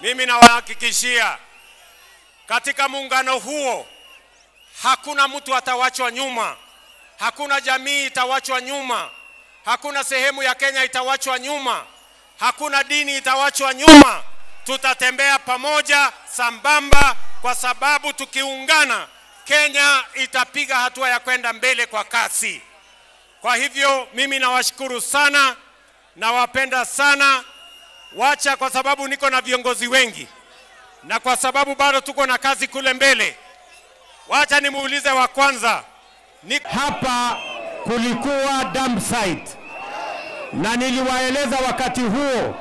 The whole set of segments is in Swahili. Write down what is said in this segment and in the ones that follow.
Mimi nawahakikishia katika muungano huo hakuna mtu atawachwa nyuma, hakuna jamii itawachwa nyuma, hakuna sehemu ya Kenya itawachwa nyuma, hakuna dini itawachwa nyuma. Tutatembea pamoja sambamba, kwa sababu tukiungana Kenya itapiga hatua ya kwenda mbele kwa kasi. Kwa hivyo mimi nawashukuru sana, nawapenda sana. Wacha, kwa sababu niko na viongozi wengi na kwa sababu bado tuko na kazi kule mbele, wacha nimuulize wa kwanza. Hapa kulikuwa dump site, na niliwaeleza wakati huo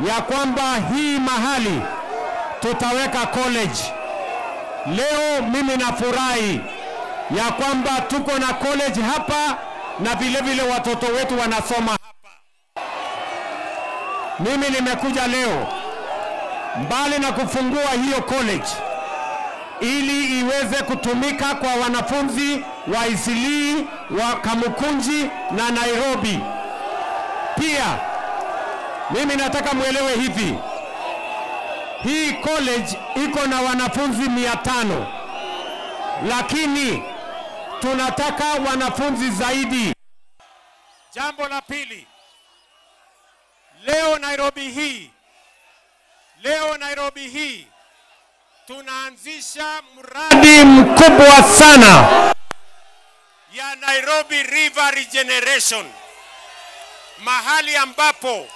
ya kwamba hii mahali tutaweka college. Leo mimi nafurahi ya kwamba tuko na college hapa na vile vile watoto wetu wanasoma hapa. Mimi nimekuja leo mbali na kufungua hiyo college ili iweze kutumika kwa wanafunzi wa Eastleigh, wa Kamukunji na Nairobi. Pia mimi nataka muelewe hivi, hii college iko na wanafunzi 500, lakini tunataka wanafunzi zaidi. Jambo la pili, leo Nairobi hii tunaanzisha mradi mkubwa sana ya Nairobi River Regeneration, mahali ambapo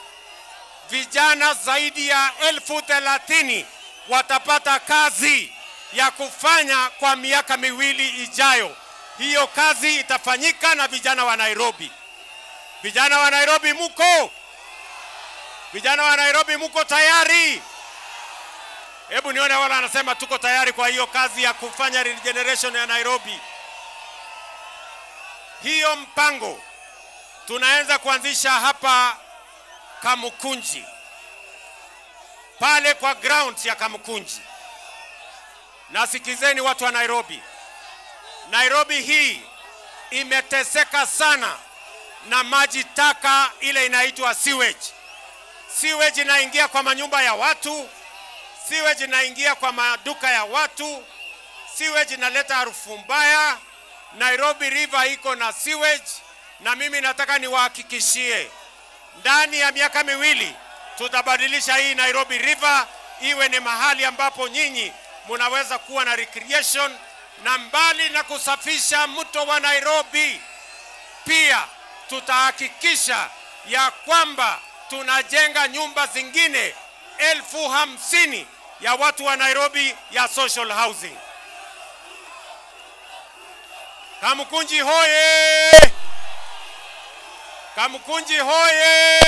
vijana zaidi ya 30,000 watapata kazi ya kufanya kwa miaka miwili ijayo. Hiyo kazi itafanyika na vijana wa Nairobi. Vijana wa Nairobi muko? Vijana wa Nairobi muko tayari? Hebu nione wala anasema tuko tayari kwa hiyo kazi ya kufanya regeneration ya Nairobi. Hiyo mpango tunaanza kuanzisha hapa Kamukunji, pale kwa ground ya Kamukunji. Na sikizeni watu wa Nairobi. Nairobi hii imeteseka sana na maji taka ile inaitwa sewage. Sewage inaingia kwa manyumba ya watu, sewage inaingia kwa maduka ya watu, sewage inaleta harufu mbaya. Nairobi River iko na sewage, na mimi nataka niwahakikishie ndani ya miaka miwili tutabadilisha hii Nairobi River iwe ni mahali ambapo nyinyi mnaweza kuwa na recreation. Na mbali na kusafisha mto wa Nairobi, pia tutahakikisha ya kwamba tunajenga nyumba zingine 50,000 ya watu wa Nairobi ya social housing. Kamukunji hoye! Kamukunji hoye!